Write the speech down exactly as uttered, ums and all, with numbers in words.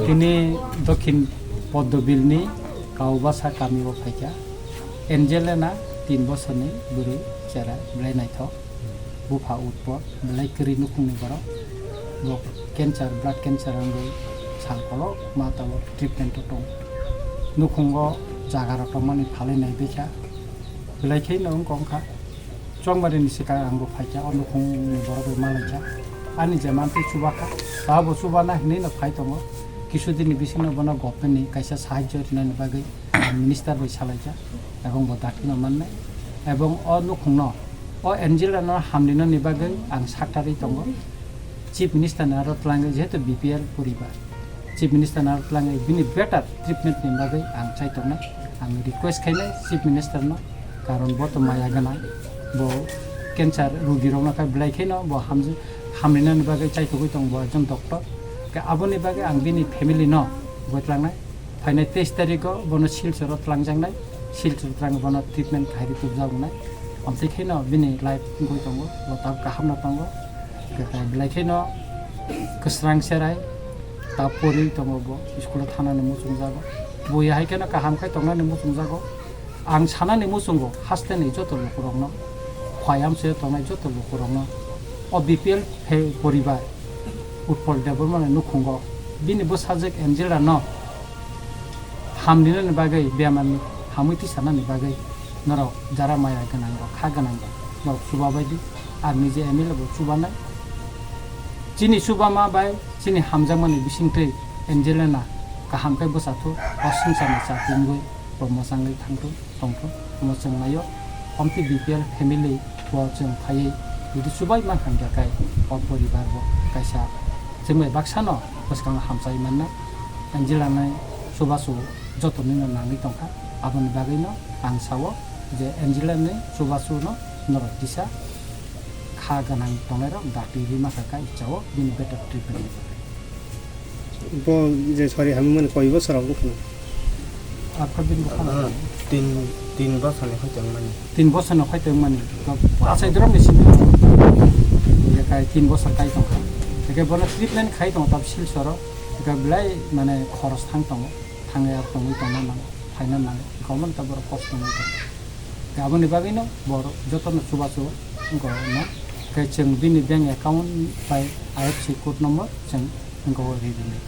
Ini Dokhin Poddobilni Kaubasa kamio phaikha. Angelina tin bosorni bwrwi, chera belai naithok. Bupha utpor, belai kwrwi nukhungni borok. Bo cancer, blood cancer wngwi sal kolok ma tabok treatment o tong. Nukhungo jaga rok tongmani phalwi nai bwkha. Belai kheno wngkha wngkha. Chongmari ni swkang ang bo phaikha, o nukhungni borok bai malaikha. Ani je mantwi chubakha, ta bo chubana hinwi no phai tongo. Kisu dini bisingo bono government ni kaisa sahajyo rinani bagwi ang minister bai salaikha, ebong bo dakti no mannai. Ebong o nukhungno, o Angela no hamrinani bagwi ang saktarwi tongo. Chief Minister ni aro twlangwi, jehetu B P L poribar, Chief Minister ni aro twlangwi bini better treatment ni bagwi ang chai tongnai. Ang request khainai Chief Minister no, karon bo to maya gwnang, bo cancer rugi rok no kha belai kheno bo hamjw-, hamrinani bagwi chaithogwi tong bo ekjon doctor. Khe aboni bagwi ang bini family no bo twlangnai. Phainai teis tarikh o bono Silchar o twlangjaknai, Silchar o twlang bono treatment khairi tubjago nai. Amtwi kheno bini life wngwi tongo, bo tabuk kaham no tongo. Khe belai kheno kwsrang serai ta pori tongo bo, school o thanani muchungjago. Bo yahai kheno kaham khai tongnani muchungjago. Ang sanani muchungo hasteni joto lukurokno, khwai amchaio tongnai joto lukurokno, o B P L phe-, poribar Utpal Debbarmani nukhungo bini bwsajwk Angela no hamrinani bagwi, bemarni hamwi tisanani bagwi norok jara maya gwnang rok, kha gwnang rok, norok chubabaidi. Ar nije M L A bo chubanai. Chini chubama bai chini hamjakmani bisingtwi Angelina kaham khe bwsathu, o swngcharni chati wngwi bo mwchangwi thangthu, tongthu, omo chwng naio. Omtwi B P L family bo chwng phaiwi jodi chubai mankha hwnkhe kai o poribar bo kaisa chwng bai baksano bwskango hamchai mannai. Angelina ni chubachu jotonino nangwi tongkha, aboni bagwino ang sao je Angelina ni chubachuno norok kisa kha gwnang tongnairok dakti rima kha kha chao bini better treatment ni bagwi. Bo je sori hamwi mani koi bosor rok wngkha? Aphar din bwkha Ah, tin, tin bosor ni hoi tong mani. Tin bosor ni hoi tong mani. To achai dorok ni simi. Ye kai tin bosor kai tong kha. Eke bono treatment khai tong tab Silchar o. Eke belai mane khoros thang tongo. Thangya tongwi tongna nango, phaina nango, gomon ta borok kosto wngwi tongo. Tei aboni bagwino borok jotono chubachu wngkha no, tei chwng bini bank account bai I F S C code number chwng wngkha o ri rinai.